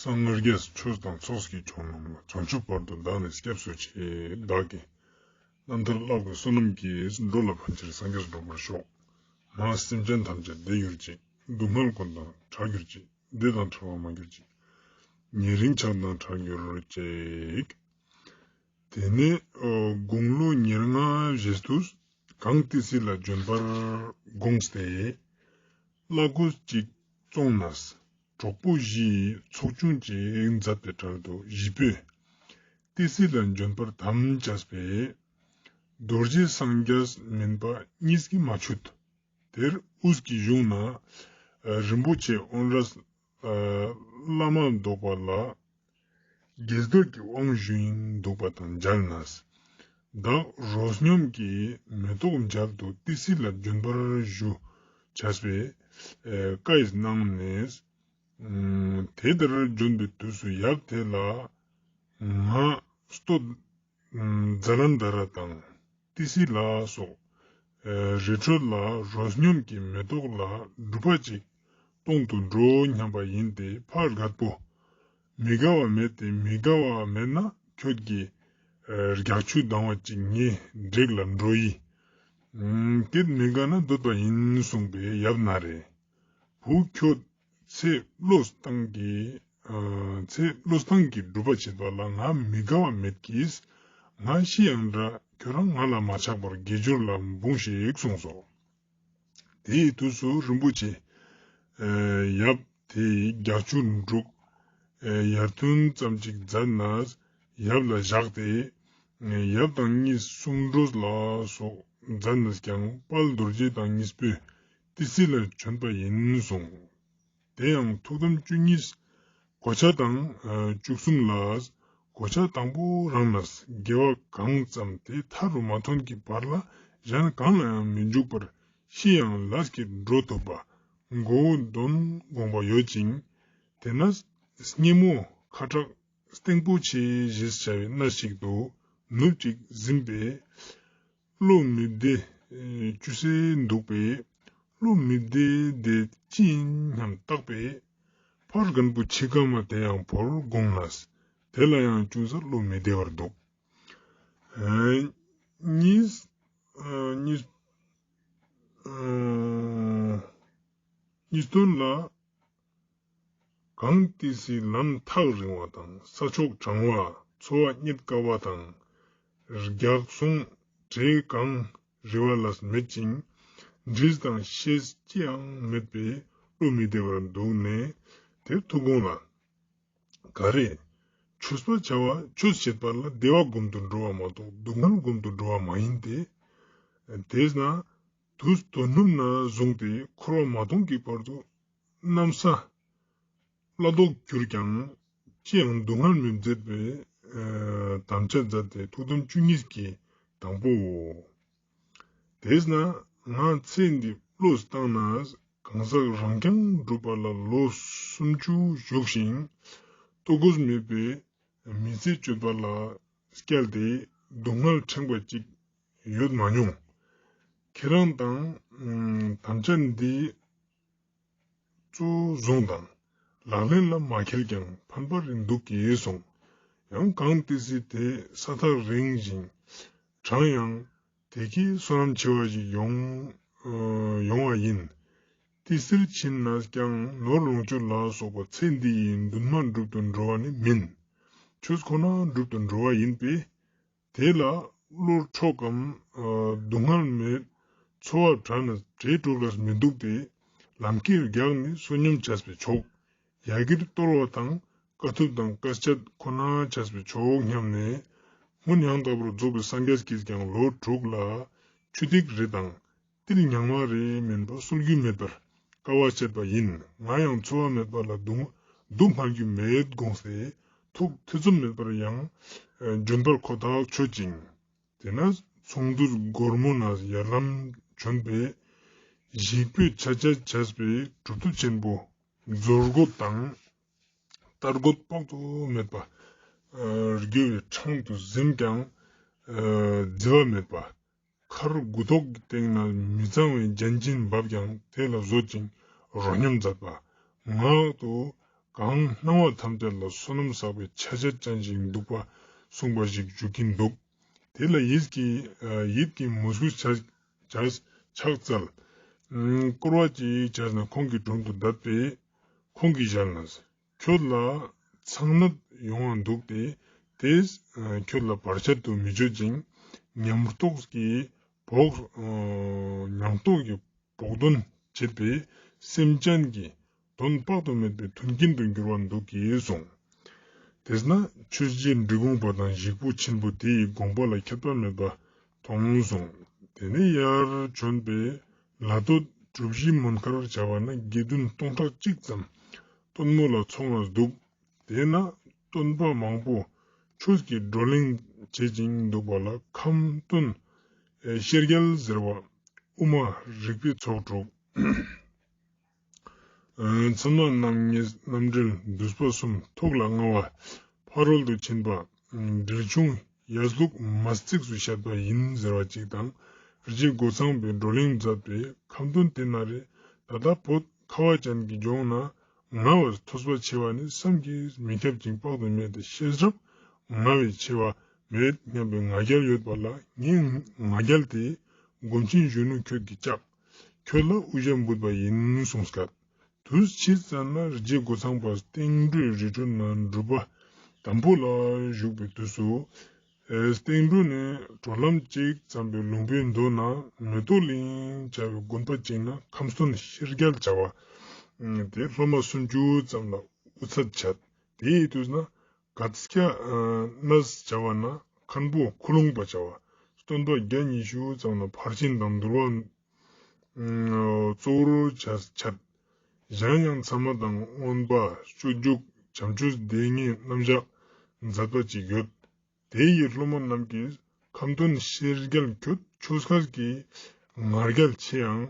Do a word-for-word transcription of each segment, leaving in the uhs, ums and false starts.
སངས་རྒྱས་ཆོས་དང་ཚོགས་ཀྱི་མཆོག་རྣམས་ལ། བྱང་ཆུབ་བར་དུ་བདག་ནི་སྐྱབས་སུ་མཆི། བདག་གི་རྣམ་ཐར་བཀླག་པའི་བསོད་ནམས་ཀྱིས། འགྲོ་ལ་ཕན་ཕྱིར་སངས་རྒྱས་འགྲུབ་པར་ཤོག། མ་སེམས་ཅན་ཐམས་ཅད་བདེ་གྱུར་ཅིག། སྡུག་བསྔལ་ཀུན་དང་བྲལ་གྱུར་ཅིག། བདེ་དང་བྲལ་བར་མ་གྱུར་ཅིག། ཉེ་རིང་ཆགས་སྡང་བྲལ་གྱུར་ཅིག། དེ་ནས་ཨ་དགུང་ལོ་ཉེར་ལྔ་བཞེས་དུས་གངས་ཏི་སེ་ལ་འབྱོན་པར་དགོངས་ཏེ། བླ་གོས་གཅིག་བཙོངས་ནས། གྲོགས་པོ་བཞི་ཡི་ཚོགས་ཆུང་གཅིག་མཛད་པའི་གྲལ་དུ་བཞི་པོས་ཏི་སེ་ལ་འབྱོན་པར་དམ་བཅས་པས། རྡོ་རྗེ་སངས་རྒྱས་མིན་པ་གཉིས་ཀྱིས་མ་ཆུད། དེར་དབུས་ཀྱི་གཞུང་ན་རིན་པོ་ཆེ་དབོན་རས་བླ་མ་བཟློག་པ་ལ་དགྱེས་རྡོར་གྱི་དབང་ཞུ་ཡིན་འདུག་པ་དང་མཇལ་ནས། བདག་རོ་སྙོམས་ཀྱི་མེ་ཏོག་མཇལ་དུ་ཏི་སེ་ལ་འབྱོན་པར་ཞུ་བྱས་པའི་བཀའ་ཡིས་གནང་ནས། དེ་ལྟར་འབྱོན་པའི་དུས་སུ་ཡབ་དེ་ལ་ང་སྟོད་ཛ་ལན་དྷ་ར་དང་ཏི་སེ་ལ་སོགས་རི་ཁྲོད་ལ་རོ་སྙོམས་ཀྱི་མེ་ཏོག་ལ་སྒྲུབ་པ་ཅིག་གཏོང་དུ་འགྲོ་སྙམ་པ་ཡིན་ཏེ། ཕར་རྒད་པོ། མི་དགའ་བ་མེད་དེ། མི་དགའ་བ་མེད་ན་ཁྱོད་ཀྱིས་རྒྱགས་ཆུ་དང་བ་ཅིག་ངའི་འགྲིག་ལ་འགྲོ་ཡི། དེ་མི་དགའ་ན་སྡོད་པ་ཡིན་གསུངས་པས་ཡབ་ན་རེ། བུ་ཁྱོད་ཚེ་བློས་བཏང་གི། ཚེ་བློས་བཏང་གི་སྒྲུབ་པ་བྱེད་པ་ལ་ང་མི་དགའ་བ་མེད་ཀྱིས། ང་ཤི་ཡང་འདྲ། ཁྱོད་རང་ང་ལ་མ་ཆགས་པར་དགེ་སྦྱོར་ལ་འབུངས་ཤིག་གསུངས་སོ། དེའི་དུས་སུ་རིན་པོ་ཆེ་ཡབ་དེས་རྒྱགས་ཆུ་འབྲུག་ཡར་ཐོན་ཙམ་ཅིག་མཛད་ནས་ཡབ་ལ་བཞག་སྟེ། ཡབ་དང་གཉིས་སུམ་འགྲོས་ལ་སོགས་མཛད་ནས་ཀྱང་དཔལ་རྡོ་རྗེ་དང་གཉིས་པོས་ཏི་སེ་ལ་བྱོན་པ་ཡིན་གསུངས། དེ་ཡང་ཐུགས་དམ་བཅུ་གཉིས་གོ་ཆ་དང་བཅུ་གསུམ་ལ། གོ་ཆ་དང་པོ་རང་ལ་དགེ་བ་གང་བརྩམས་ཏེ་མཐའ་རུ་མ་ཐོན་གྱི་བར་ལ་གཞན་གང་ལ་ཡང་མི་འཇུག་པར་ཤི་ཡང་ལས་ཀྱིས་འགྲོ་ཐུབ་པ་མགོ་བོ་འདོན་དགོངས་པ་ཡོད་ཅིང་། དེ་ན་སྙེ་མོ་ཁ་དྲག་སྟེང་པོ་ཆེ་ཞེས་བྱ་བའི་སྣ་ཞིག་ཏུ་ནུབ་ཅིག་ཟིན་པས། བློ་མི་བདེ་ཅུང་ཟད་འདུག་པས། བློ་མི་བདེ་དེ་ཅི་ཡིན་སྙམ་བརྟགས་པས། ཕར་རྒན་པོ་འཆི་ཁ་མ་དེ་ཡང་བོར་དགོངས་ལ། དེ་ལ་ཡང་ཅུང་ཟད་བློ་མི་བདེ་བར་འདུག། གཉིས། གཉིས། གཉིས་སྟོན་ལ། གངས་ཏི་སེའི་ལམ་ཐག་རིང་བ་དང་ས་ཕྱོགས་གྲང་བ། འཚོ་བ་རྙེད་དཀའ་བ་དང་། རྒྱགས་སོང་བྲེ་གང་རི་བ་ལ་མེད་ཅིང་། འདྲིས་དང་ཤེས་ཅི་ཡང་མེད་པས་བློ་མི་བདེ་བར་འདུག་ནས། དེར་ཐུགས་དགོངས་ལ། ག་རེ། ཆོས་པ་བྱ་བ་ཆོས་བྱེད་པ་ལ་བདེ་བ་སྒོམ་དུ་འགྲོ་བ་མ་གཏོགས་སྡུག་བསྔལ་སྒོམ་དུ་འགྲོ་བ་མ་ཡིན་ཏེ། དེས་ན། དུས་དོན་སྣུམ་ན་བཟུང་སྟེ་འཁོར་བ་མ་སྟོངས་ཀྱི་བར་དུ་གནམ་ས་བླ་རྡོག་གྱུར་ཀྱང་ཅི་ཡང་སྡུག་བསྔལ་མི་མཛད་པའི་དམ་བཅའ་མཛད་དེ་ཐུགས་དམ་བཅུ་གཉིས་ཀྱི་དང་པོའོ། དེས་ན་ང་ཚེ་འདི་བློས་བཏང་ན་གང་ཟག་རང་རྐྱང་སྒྲུབ་པ་ལ་ལོ་སུམ་ཅུ་བཞུགས་ཤིང་ལྟོ་གོས་མེད་པའི་མི་ཚེ་སྤྱོད་པ་ལ་བསྐྱལ་ཏེ་སྡུག་བསྔལ་ཕྲེང་བ་གཅིག་ཡོད་མ་མྱོང་། ཁྱེད་རང་དང་དམ་བཅའ་འདི་གཙོ་བཟུང་དང་ལག་ལེན་ལ་མ་འཁེལ་ཀྱང་ཕན་པ་རེ་འདུག་གི་གསུངས། ཡང་གངས་ཏི་སེ་དེ་ས་ཐག་རིང་ཞིང་གྲང་ཡང་དེ་གའི་བསོད་ནམས་ཆེ་བ་ཞིག་ཡོང་ཡོང་བ་ཡིན། ཏི་སེར་ཕྱིན་ན་ཀྱང་ནོར་ལོངས་སྤྱོད་ལ་སོགས་པ་ཚེ་འདི་ཡི་འདུན་མ་སྒྲུབ་ཏུ་འགྲོ་བ་ནི་མིན། ཆོས་ཁོ་ན་སྒྲུབ་ཏུ་འགྲོ་བ་ཡིན་པས། དེ་ལ་བློ་འཁྲོག་གམ་སྡུག་བསྔལ་མེད། འཚོ་བ་བྲལ་ནས་བྲེལ་དྲུག་ལ་མི་འདུག་སྟེ། ལམ་ཁའི་རྒྱགས་ནི་བསོད་སྙོམས་བྱས་པས་ཆོག། ཡ་གིར་གཏོར་བ་དང་དཀའ་ཐུབ་དང་དཀའ་སྤྱད་ཁོ་ན་བྱས་པས་ཆོག་སྙམ་ནས། སྔོན་ཡང་དག་པར་རྫོགས་པའི་སངས་རྒྱས་ཀྱིས་ཀྱང་ལོ་དྲུག་ལ་ཆུ་ཐིགས་རེ་དང་ཏིལ་ཉག་མ་རེ་མིན་པ་གསོལ་རྒྱུ་མེད་པར་དཀའ་བ་སྤྱད་པ་ཡིན། ང་ཡང་འཚོ་བ་མེད་པ་ལ་སྡུག་སྡུག་བསྔལ་རྒྱུ་མེད་དགོངས་ཏེ་ཐུགས་ཐེ་ཚོམ་མེད་པར་ཡང་འབྱོན་པར་ཁོ་ཐག་ཆོད་ཅིང་། དེ་ན་ཚོང་འདུས་སྒོར་མོ་ན་ཡར་ལམ་བྱོན་པས་གཞིས་སྤོས་ཆ་ཆ་བྱས་པའི་གྲུབ་ཐོབ་ཆེན་པོ་རྫོར་རྒོད་དང་། རྟ་རྒོད་དཔག་ཏུ་མེད་པ། རྒྱུ་བའི་འཕྲང་དུ་གཟིམས་ཀྱང་རྫི་བ་མེད་པ། མཁར་དགུ་ཐོག་གི་སྟེང་ན་མི་གཙང་བའི་ལྗན་ལྗིན་འབབ་ཀྱང་དེ་ལ་བཟོད་ཅིང་རོ་སྙོམས་མཛད་པ། ངག་ཏུ་ གང་སྣང་བ་ཐམས་ཅད་ལ་བསོད་ནམས་བསགས་པའི་ཆ་བྱད་ཅན་ཞིག་འདུག་པ་གསུངས་པ་ཞིག་འཇུག་གིན་འདུག། དེ་ལ་ཡིད་ཀྱི་ཡིད་ཀྱི་མོས་གུས་ཕྱག་ཕྱག་འཚལ། བསྐོར་བ་ཅིག་བྱས་ན་ཁོང་གི་དྲུང་དུ་བསྡད་པས་ཁོང་གིས་ཞལ་ནས། ཁྱོད་ལ་ཚངས་ནད་ཡོང་བ་འདུག་སྟེ། དེས་ཁྱོད་ལ་བར་ཆད་དུ་མི་གཅོད་ཅིང་། ཉམས་རྟོགས་ཀྱི་བོགས་ཉམས་རྟོགས་ཀྱི་བོགས་འདོན་བྱེད་པའི་སེམས་ཅན་གྱི་དོན་དཔག་ཏུ་མེད་པའི་མཐུན་རྐྱེན་དུ་འགྱུར་བ་འདུག་གིས་གསུངས། དེས་ན་ཆོས་རྗེ་འབྲི་གུང་པ་དང་ཞིག་པོ་ཆེན་པོ་དེ་ཡི་དགོངས་པ་ལ་ཁྱད་པར་མེད་པ་མཐོང་གསུངས། དེ་ནས་ཡར་བྱོན་པས་ལ་སྟོད་གྲུ་བཞི་མོན་མཁར་བྱ་བ་ན་དགེ་འདུན་སྟོང་ཕྲག་གཅིག་ཙམ་སྟོན་མོ་ལ་ཚོགས་ནས་འདུག། དེས་ན་སྟོན་པ་མང་པོ་ཆོས་ཀྱི་བགྲོ་གླེང་བྱེད་ཅིང་འདུག་པ་ལ་ཁམས་སྟོན་ཤེར་རྒྱལ་ཟེར་བ་དབུ་མ་རིག་པའི་ཚོགས་དྲུག། མཚན་མ་རྣམ་ངེས་རྣམ་འགྲེལ་བསྡུས་པ་གསུམ་ཐུགས་ལ་མངའ་བ་ཕ་རོལ་ཏུ་ཕྱིན་པ་འགྲེལ་ཆུང་ཡར་ལུགས་མ་གཙིགས་སུ་བཤད་པ་ཡིན་ཟེར་བ་གཅིག་དང་། རྗེ་སྒོ་ཚང་པས་བགྲོ་གླེང་མཛད་པའི་ཁམས་སྟོན་དེ་ན་རེ། ད་ལྟ་བོད་ཁ་བ་ཅན་གྱི་ལྗོངས་ན་ང་བས་ཐོས་པ་ཆེ་བ་ནི་བསམ་གྱིས་མི་ཁྱབ་ཅིང་དཔག་ཏུ་མེད་དེ། ཤེས་རབ་ང་བས་ཆེ་བ་མེད་སྙམ་པའི་ང་རྒྱལ་ཡོད་པ་ལ། ངའི་ང་རྒྱལ་དེ་སྒོམ་ཆེན་གཞོན་ནུ་ཁྱོད་ཀྱིས་བཅག། ཁྱོད་ལ་དབུ་ཞྭ་འབུད་པ་ཡིན་གསུངས་སྐད། དུས་ཕྱིས་ཙམ་ན་རྗེ་སྒོ་ཚང་པ་སྟེང་འགྲོའི་རི་ཁྲོད་ན་སྒྲུབ་པ་དམ་པོ་ལ་བཞུགས་པའི་དུས་སུ། སྟེང་འགྲོ་ནས་གྲོ་ལམ་གཅིག་ཙམ་པའི་ལུང་པའི་མདོ་ན་མེ་ཏོག་གླིང་བྱ་བའི་དགོན་པ་གཅིག་ན་ཁམས་སྟོན་ཤེར་རྒྱལ་བྱ་བ་དེ་སློབ་མ་སུམ་ཅུ་ཙམ་ལ་དབུ་ཚད་བྱས། དེའི་དུས་ན་ག་ཙ་ན་བྱ་བ་ན་མཁན་པོ་ཁུ་ལུང་པ་བྱ་བ་སྟོན་པ་བརྒྱ་ཉི་ཤུ་ཙམ་ལ་ཕར་ཕྱིན་དང་འདུལ་བ་གཙོ་བོར་བྱས། གཞན་ཡང་ཚད་མ་དང་མངོན་པ་སྤྱོད་འཇུག་བྱམས་ཆོས་སྡེ་ལྔའི་རྣམ་གཞག་མཛད་པ་ཅིག་ཡོད། དེ་ཡི་སློབ་མ་རྣམས་ཀྱིས་ཁམས་སྟོན་ཤེར་རྒྱལ་ཁྱོད་ཆོས་སྐལ་གྱི་ང་རྒྱལ་ཆེ་ཡང་།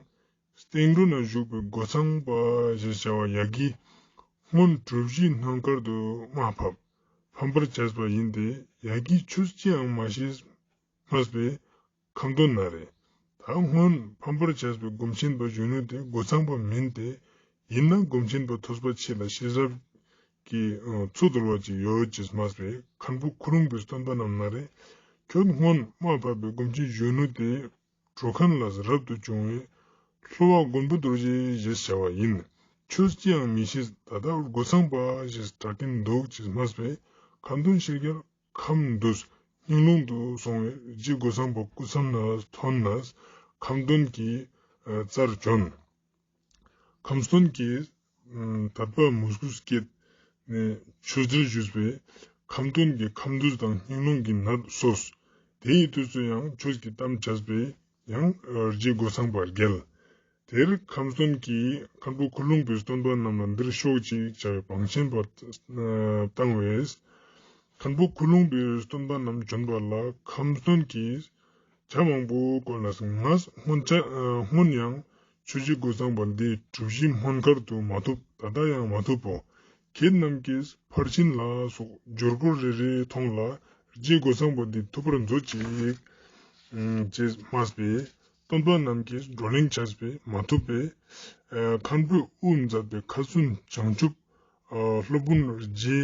སྟེང་འགྲོ་ན་བཞུགས་པའི་སྒོ་ཚང་པ་ཞེས་བྱ་བ་ཡ་གིས་སྔོན་གྲུ་བཞིའི་སྣོད་མཁར་དུ་དམའ་ཕབ་ཕམ་པར་བྱས་པ་ཡིན་ཏེ། ཡ་གིས་ཆོས་ཅི་ཡང་མ་ཤེས་སྨྲས་པས། ཁམས་སྟོན་ན་རེ། ད་སྔོན་ཕམ་པར་བྱས་པའི་སྒོམ་ཆེན་པ་གཞོན་ནུ་དེ་སྒོ་ཚང་པ་མིན་ཏེ། ཡིན་ན་སྒོམ་ཆེན་པ་ཐོས་པ་ཆེ་ལ་ཤེས་རབ་ཀྱི་མཚོ་རྡོལ་བ་ཅིག་ཡོད་ཅེས་སྨྲས་པས། མཁན་པོ་ཁུ་རུང་པའི་སྟོན་པ་རྣམས་ན་རེ། ཁྱོད་སྔོན་དམའ་ཕབ་པའི་སྒོམ་ཆེན་གཞོན་ནུ་དེ་གྲོ་མཁན་ལ་རབ་ཏུ་བྱུང་བས། ལྷོ་བ་མགོན་པོ་རྡོ་རྗེ་ཞེས་བྱ་བ་ཡིན། ཆོས་ཅི་ཡང་མི་ཤེས། ད་ལྟ་སྒོ་ཚང་པ་ཞེས་གྲགས་ཀྱིན་འདུག་ཅེས་སྨྲས་པས། ཁམས་སྟོན་ཤེར་རྒྱལ་ཁམས་འདུས་སྙིང་ལུང་དུ་སོང་བས། རྗེ་སྒོ་ཚང་པ་སྐུ་མཚམས་ན་ཐོན་ནས་ཁམས་སྟོན་གྱི་རྩར་བྱོན། ཁམས་སྟོན་གྱིས་དད་པ་མོས་གུས་བསྐྱེད་ནས་ཆོས་འབྲེལ་ཞུས་པས། ཁམས་སྟོན་གྱིས་ཁམས་འདུས་དང་སྙིང་ལུང་གི་ནད་གསོས། དེ་ཡི་དུས་སུ་ཡང་ཆོས་ཀྱི་གཏམ་བྱས་པས། ཡང་རྗེ་སྒོ་ཚང་པ་རྒྱལ། དེར་ཁམས་སྟོན་གྱིས་མཁན་པོ་ཁུ་ལུང་པའི་སྟོན་པ་རྣམས་ལ་འདིར་ཤོག་ཅིག་བྱ་བའི་བང་ཆེན་པ་བཏང་བས། མཁན་པོ་ཁུ་ལུང་པའི་སྟོན་པ་རྣམས་བྱོན་པ་ལ་ཁམས་སྟོན་གྱིས་ཇ་མང་པོ་བསྐོལ་ནས། ང་སྔོན་ཆ་སྔོན་ཡང་ཆོས་རྗེ་སྒོ་ཚང་པ་འདི་གྲུ་བཞི་སྨོན་མཁར་དུ་མ་ཐུབ། ད་ལྟ་ཡང་མ་ཐུབ་བོ། ཁྱེད་རྣམས་ཀྱིས་ཕར་ཕྱིན་ལ་སོགས་སྦྱོར་སྐོར་རེ་རེ་མཐོང་ལ། རྗེ་སྒོ་ཚང་པ་འདི་ཐུབ་པར་མཛོད་ཅིག་ཅེས་སྨྲས་པས། སྟོན་པ་རྣམས་ཀྱིས་བགྲོ་གླེང་བྱས་པས་མ་ཐུབ་པས། མཁན་པོས་དབུ་མཛད་པའི་ཁ་ཚུན་བྱང་ཆུབ་སློབ་དཔོན་རྗེ་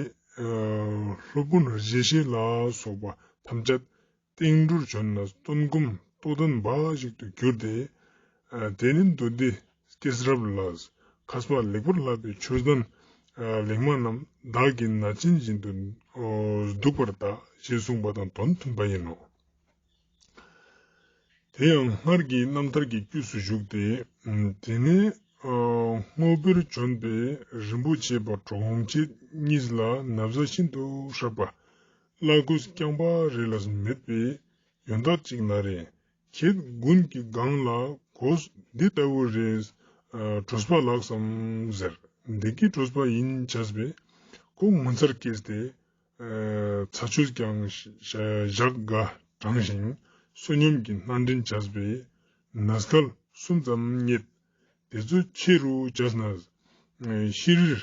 སློབ་དཔོན་རྗེ་ཤེས་ལ་སོགས་པ་ཐམས་ཅད་སྟེང་འགྲོར་བྱོན་ནས་སྟོན་སྒོམ་རྟོགས་ལྡན་འབའ་ཞིག་ཏུ་གྱུར་ཏེ། དེ་ནི་མདོ་སྡེ་སྐྱེས་རབས་ལ་མཁས་པ་ལེགས་པར་བསླབ་པའི་ཆོས་ལྡན་ལེགས་མ་རྣམས་བདག་གི་ན་ཆེན་བཞིན་དུ་སྡུག་པར་གདའ་ཞེས་གསུངས་པ་དང་དོན་མཐུན་པ་ཡིན་ནོ། དེ་ཡང་སྔར་གྱི་རྣམ་ཐར་གྱི་དཀྱུས་སུ་བཞུགས་ཏེ། དེ་ནས་སྔོ་དཔེར་བྱོན་པའི་རིན་པོ་ཆེ་པ་གྲོང་ཁྱེར་གཉིས་ལ་ན་བཟའ་ཤིན་ཏུ་ཧྲག་པ་བླ་གོས་རྐྱང་པ་རེ་ལ་མེད་པའི་ཡོན་བདག་ཅིག་ན་རེ། ཁྱེད་དགུན་གྱི་སྒང་ལ་གོས་འདི་ལྟ་བུ་རེ་གྲོས་པ་ལགས་སམ་ཟེར། འདི་གི་གྲོས་པ་ཡིན་བྱས་པས། ཁོ་ངོ་མཚར་སྐྱེས་ཏེ། ཚ་ཆུས་ཀྱང་ཞག་འགའ་དྲངས་ཤིང་བསོད་སྙོམས་ཀྱི་སྣ་འདྲེན་བྱས་པས་ན་སྐལ་གསུམ་ཙམ་རྙེད། དེ་ཚོ་ཆེ་རུ་བྱས་ནས་ཤི་རིར་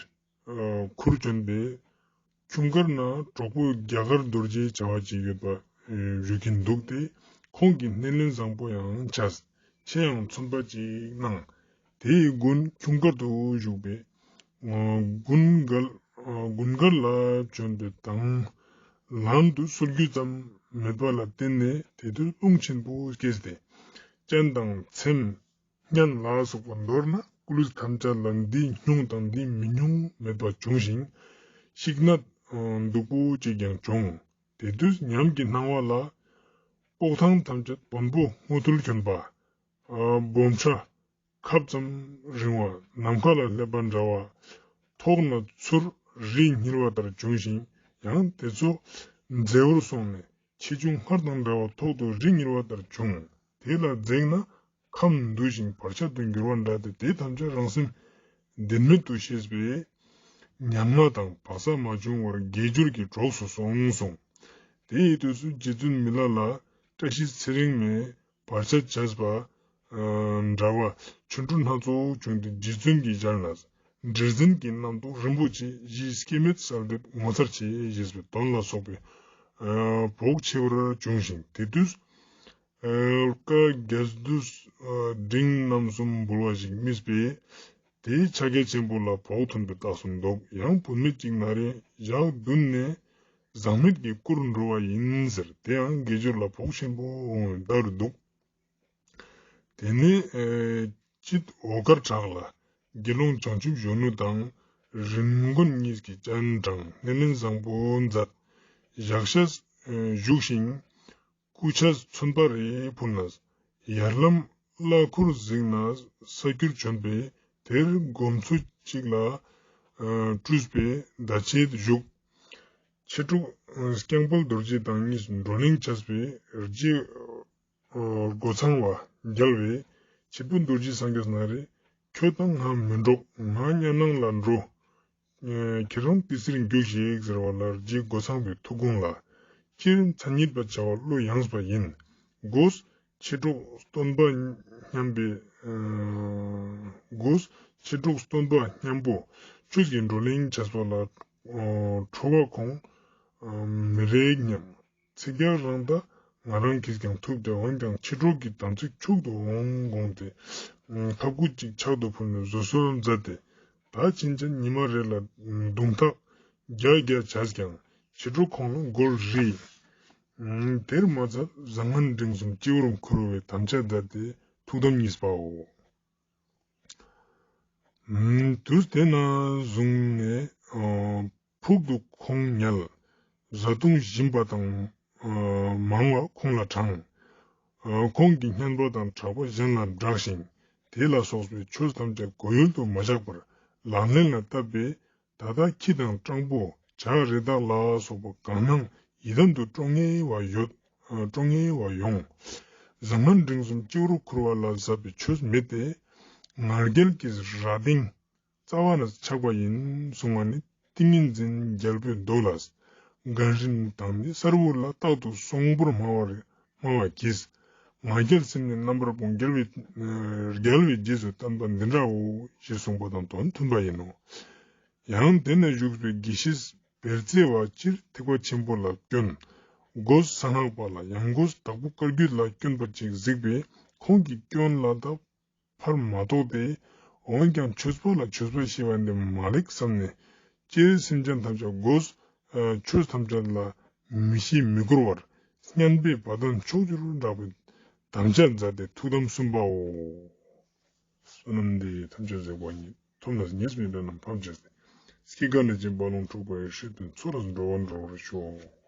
ཁུར་བྱོན་པས། ཁྱུང་དཀར་ན་གྲོགས་པོ་རྒྱ་གར་རྡོ་རྗེ་བྱ་བ་ཅིག་ཡོད་པ་བཞུགས་ཀྱིན་འདུག་སྟེ། ཁོང་གིས་སྣེ་ལེན་བཟང་པོ་ཡང་བྱས། ཆེ་ཡང་མཚོན་པ་ཅིག་གནང་། དེ་ཡི་དགུན་ཁྱུང་དཀར་དུ་བཞུགས་པས། དགུན་འགལ་ དགུན་ཁར་ལ་བྱོན་པའི་དང་ལམ་དུ་སོལ་རྒྱུ་ཙམ་མེད་པ་ལ་བརྟེན་ནས་དེ་དུས་རླུང་ཆེན་པོ་སྐྱེས་ཏེ། སྤྱན་དང་མཚན། སྙན་ལ་སོགས་པ་མདོར་ན་སྐུ་ལུས་ཐམས་ཅད་ལ་འདི་སྙུང་དང་འདི་མི་སྙུང་མེད་པ་བྱུང་ཞིང་། ཤིག་ནད་སྡུག་པོ་ཅིག་ཀྱང་བྱུང་། དེ་དུས་ཉམས་ཀྱི་སྣང་བ་ལ་ལྐོག་ཐང་ཐམས་ཅད་བོན་པོ་སྔོ་ཐུལ་གྱོན་པ། སྦོམ་ཕྲ་ཁབ་ཙམ་རིང་བ་ནམ་མཁའ་ལ་སླེབས་པ་འདྲ་བ། ཐོག་ན་ཚུར་རི་བསྙིལ་བ་ལྟར་བྱུང་ཞིང་། ཡང་དེ་ཚོ་མཛེས་པོར་སོང་ནས་ཆེ་ཆུང་སྔར་དང་འདྲ་བ་ཐོག་ཏུ་རི་བསྙིལ་བ་ལྟར་བྱུང་། དེ་ལ་འཛེགས་ན་ཁམས་འདུ་ཞིང་བར་ཆད་དུ་འགྱུར་བ་འདྲ་སྟེ། དེ་ཐམས་ཅད་རང་སེམས་བདེན་མེད་དུ་ཤེས་པས། ཉམ་ང་དང་བག་ཚ་མ་བྱུང་བར་དགེ་སྦྱོར་གྱི་གྲོགས་སུ་སོང་གསུངས། དེའི་དུས་སུ་རྗེ་བཙུན་མི་ལ་ལ་བཀྲ་ཤིས་ཚེ་རིང་མས་བར་ཆད་བྱས་པ་འདྲ་བ་ཆོ་འཕྲུལ་སྣ་ཚོགས་བྱུང་སྟེ། རྗེ་བཙུན་གྱི་ཞལ་ནས། འདྲེ་འཛིན་གྱི་རྣམ་རྟོག་རིན་པོ་ཆེ་བཞི་སྐྱེ་མེད་གསལ་འདེབས་ངོ་མཚར་ཆེ་ཞེས་པའི་དོན་ལ་སོགས་པའི་བོགས་ཆེ་བར་བྱུང་ཞིང་། དེ་དུས་བཀའ་བརྒྱད་བསྡུས་འབྲིང་རྣམ་གསུམ་འབུལ་བ་ཞིག་རྨིས་པས། དེའི་ཕྱག་རྒྱ་ཆེན་པོ་ལ་བོགས་ཐོན་པའི་རྟགས་སུ་འདུག། ཡང་བུད་མེད་ཅིག་ན་རེ་ཞག་བདུན་ནས་ཟག་མེད་ཀྱི་སྐུར་འགྲོ་བ་ཡིན་ཟེར། དེའང་དགེ་སྦྱོར་ལ་བོགས་ཆེན་པོ་འོང་བའི་བརྡ་རུ་འདུག། དེ་ནས་ཨེ་དཔྱིད་འོག་དཀར་བྲག་ལ་དགེ་སློང་བྱང་ཆུབ་གཞོན་ནུ་དང་རིན་མགོན་གཉིས་ཀྱིས་སྤྱན་དྲངས་སྣེ་ལེན་བཟང་པོ་མཛད། ཞག་ཤས་ཨེ་བཞུགས་ཤིང་སྐུ་ཆས་མཚོན་པ་རེ་ཕུལ་ནས། ཡར་ལམ་གླ་འཁོར་གཟིགས་ནས་ས་ཁྱུར་བྱོན་པས། དེར་སྒོམ་མཚོ་གཅིག་ལ་ཨེ་སྤྲུལ་པའི་ཟླ་ཕྱེད་བཞུགས། མཆེད་གྲོགས་ཨེ་སྐྱེང་བུལ་རྡོ་རྗེ་དང་གཉིས་སུ་བགྲོ་གླེང་བྱས་པས། རྗེ་སྒོ་ཚང་བ་རྒྱལ་བས་མཆེད་བུལ་རྡོ་རྗེ་སངས་རྒྱས་ན་རེ། ཁྱོད་དང་ང་མི་འགྲོགས། ང་གཉའ་ནང་ལ་འགྲོ། ཁྱེད་རང་ཏི་སེར་རྒྱུགས་ཤིག་ཟེར་བ་ལ། རྗེ་སྒོ་ཚང་བའི་ཐུགས་དགོངས་ལ། སྤྱིར་མཚན་ཉིད་པ་བྱ་བ་བློ་ཡངས་པ་ཡིན། སྒོས་མཆེད་གྲོགས་སྟོན་པ་མཉམ་པའི་སྒོས་མཆེད་གྲོགས་སྟོན་པ་མཉམ་པོ་ཆོས་ཀྱི་བགྲོ་གླེང་བྱས་པ་ལ། ཁྲོ་བ་ཁོང་མི་རེག་སྙམ། ཚིག་རྒྱག་རང་ད་ང་རང་གིས་ཀྱང་ཐུབ་སྟེ། འོན་ཀྱང་མཆེད་གྲོགས་ཀྱི་དམ་ཚིག་འཁྱུག་ཏུ་འོང་དགོངས་ཏེ། ཁབ་སྐུད་ཅིག་ཕྱག་ཏུ་ཕུལ་ནས་བཟོད་གསོལ་མཛད་དེ། ད་ཕྱིན་ཆད་ཉི་མ་རེ་ལ་མདུང་ཐག་བརྒྱ་བརྒྱ་བྱས་ཀྱང་མཆེད་གྲོགས་ཁོང་ལ་མགོ་རིལ། དེར་མ་ཚད་བཟང་ངན་འབྲིང་གསུམ་སྤྱི་བོར་འཁོར་བའི་དམ་བཅའ་མཛད་དེ་ཐུགས་དམ་གཉིས་པའོ། དུས་དེ་ནས་བཟུང་ནས་ཕུག་ཏུ་ཁོང་ཉལ། བཟའ་བཏུང་ཞིམ་པ་དང་མང་བ་ཁོང་ལ་དྲངས། ཁོང་གིས་སྙན་པ་དང་གྲགས་པ་གཞན་ལ་བསྒྲགས་ཤིང་། དེ་ལ་སོགས་པའི་ཆོས་ཐམས་ཅད་གོ་ཡུལ་དུ་མ་བཞག་པར་ལག་ལེན་ལ་བསྟར་བས། ད་ལྟ་ཁྱི་དང་སྤྲང་པོ་བྱ་རི་དྭགས་ལ་སོགས་པ་གང་སྣང་ཡི་དམ་དུ་སྤྲོ་ངེས་པ་ཡོད། སྤྲོ་ངེས་པ་ཡོང་། བཟང་ངན་འབྲིང་གསུམ་སྤྱི་བོར་འཁོར་བ་ལ་ཟབ་པའི་ཆོས་མེད་དེ། ང་རྒྱལ་གྱི་རྭ་ལྡིང་རྩ་བ་ནས་ཆག་པ་ཡིན་གསུང་བ་ནི། ཏིང་ངེ་འཛིན་རྒྱལ་པོའི་མདོ་ལ། དགའ་རིན་དང་ནི་གསར་བུ་ལ། རྟག་ཏུ་གསོང་པོར་སྨྲ་བར་སྨྲ་བར་གྱིས། ང་རྒྱལ་སེམས་ནི་རྣམ་པར་སྤོང་། རྒྱལ་བའི་རྒྱལ་བའི་རྗེས་སུ་བསྟན་པ་འདི་འདྲའོ་ཞེས་གསུངས་པ་དང་དོན་མཐུན་པ་ཡིན་ནོ། ཡང་དེ་ནས་བཞུགས་པའི་དགེ་བཤེས་བེར་རྩེ་བ་སྤྱིར་ཐེག་པ་ཆེན་པོ་ལ་སྐྱོན། སྒོས་གསང་སྔགས་པ་ལ། ཡང་སྒོས་དྭགས་པོ་བཀའ་བརྒྱུད་ལ་སྐྱོན་པ་ཅིག་གཟིགས་པས། ཁོང་གི་སྐྱོན་ལ་ད་ཕར་མ་ཐོགས་ཏེ། འོན་ཀྱང་ཆོས་པ་ལ་ཆོས་པ་ཞེས་པ་འདི་མ་ལེགས་བསམ་ནས། སྤྱིར་སེམས་ཅན་ཐམས་ཅད་སྒོས་ཆོས་ཐམས་ཅད་ལ་མི་ཤེས་མི་སྐོར་བར་སྙན་པའི་བ་དན་ཕྱོགས་བཅུར་བསྒྲགས་པའི་དམ་བཅའ་མཛད་དེ་ཐུགས་དམ་གསུམ་པའོ། བསོད་ནམས་འདི་ཡིས་ཐམས་ཅད་གཟིགས་པ་ཉིད། ཐོབ་ནས་ཉེས་པའི་དགྲ་རྣམས་ཕམ་བྱས་ཏེ། སྐྱེ་རྒ་ན་འཆིའི་རྦ་ཀློང་འཁྲུགས་པ་ཡི། སྲིད་པའི་མཚོ་ལས་འགྲོ་བ་སྒྲོལ་བར་ཤོག།